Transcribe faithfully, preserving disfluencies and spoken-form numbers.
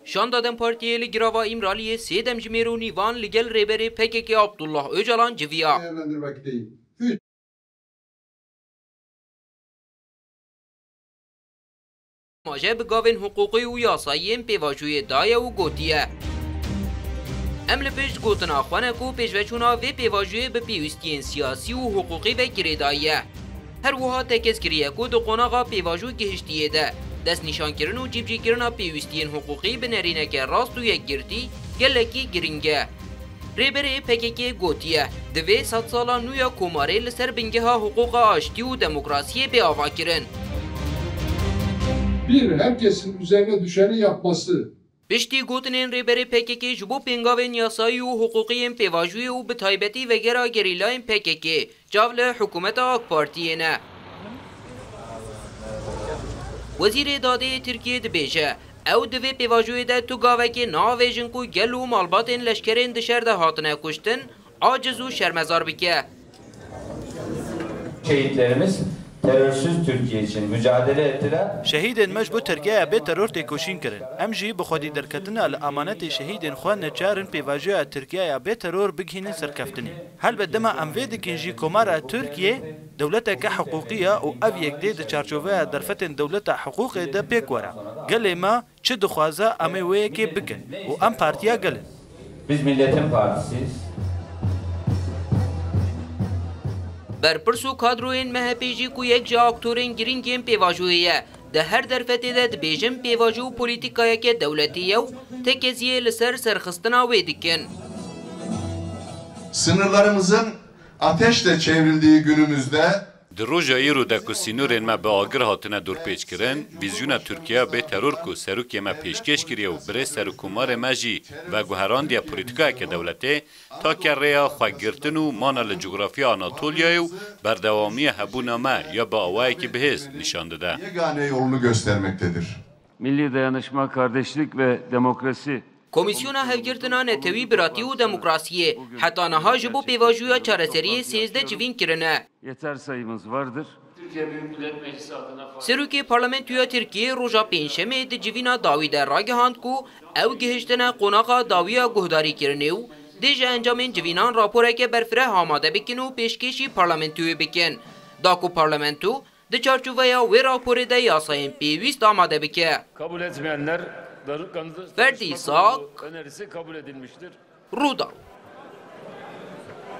Şanda DEM Partiyê li girava Îmraliyê sê demjimêr û nîvan li gel rêberê P K K Abdullah Ocalan civiya. Değerlendirmekteyim. Maje bi gavên hiqûqî û yasayî yên pêvajoyê daye û gotiye, em li pişt gotina xwe ne ku pêşveçûna vê pêvajoyê bi pêwîstiyên siyasî û hiqûqî ve girêdayî ye. Her wiha tekez kiriye ku di qonaxa pêvajo gihiştiyê de destnîşankirin û cîbicîkirina pêwîstiyên hiqûqî bi nerîneke rast û yekgirtî gelekî girîng e. Rêberê P K K gotiye, divê sedsala nû ya Komarê li ser bingeha hiqûqa aştî û demokrasiyê bê avakirin. Bir, herkesin üzerine düşeni yapması. Piştî gotinên Rêberê P K K ji bo pêngavên yasayî û hiqûqî yên pêvajoyê û bi taybetî vegera gerîlayên P K K çav li hikûmeta AK Partiyê ne. Wezîrê Dadê yê Tirkiyê dibêje, ew di vê pêvajoyê de tu gavekê naavêjin ku gel û malbatên leşkerên di şer de hatine kuştin, aciz û şermezar bike. Şehitlerimiz terörsüz Türkiye için mücadele ettiler. Şehîdên me ji bo Tirkiyeya bê teror têkoşîn kirin. Em jî bi xwedî derketina li amanetê şehîdên xwe neçar in pêvajoya Tirkiyeya bê teror bigihînin serkeftinê. Helbet dema em vê dikin jî Komara Tirkiyê dewleteke hiqûqî ye û ev yek dê di çarçoveya derfetên dewleta hiqûqê de pêk were. Gelê me çi dixwaze, em ê wê yekê bikin û em partiya gel in. Biz milletin partisiyiz. Berpirs û kadroyên M H P jî ku yek ji aktorên girîng yên pêvajoyê ye, di her derfetê de dibêjin pêvajo polîtîkayeke dewletî ye û tekeziyê li ser serxistina wê dikin. Sınırlarımızın ateşle çevrildiği günümüzde Di roja îro de ku sînorên me bi agir hatine dorpêçkirin, vîzyona Tirkiyeya bê teror ku serokê me pêşkêş kiriye û birêz serokkomarê me jî veguherandiye polîtîkayeke dewletê, take rêya xwegirtin û mana li cografiya Anatoliyayê û berdewamiya hebûna me ya bi awayekî bihêz nîşan dide. Yegane yolunu göstermektedir. Milli dayanışma, kardeşlik ve demokrasi. Komîsyona Hevgirtina Netewî, Biratî û Demokrasiyê heta niha ji bo pêvajoya çareseriyê sêzdeh civîn kirine. Yeter sayımız vardır. Serokê Parlamentoya Tirkiyê roja Pêncşemê di civîna dawî de ragihand ku ew gihiştine qonaxa dawî ya guhdarîkirinê û dê ji encamên civînan raporeke berfireh amade bikin û pêşkêşî parlamentoyê bikin, da ku parlamento di çarçoveya wê raporê de yasayên pêwîst amade bike. Kabul etmeyenler da kanıtı Ferdi Sak, önerisi kabul edilmiştir. Rûdawê.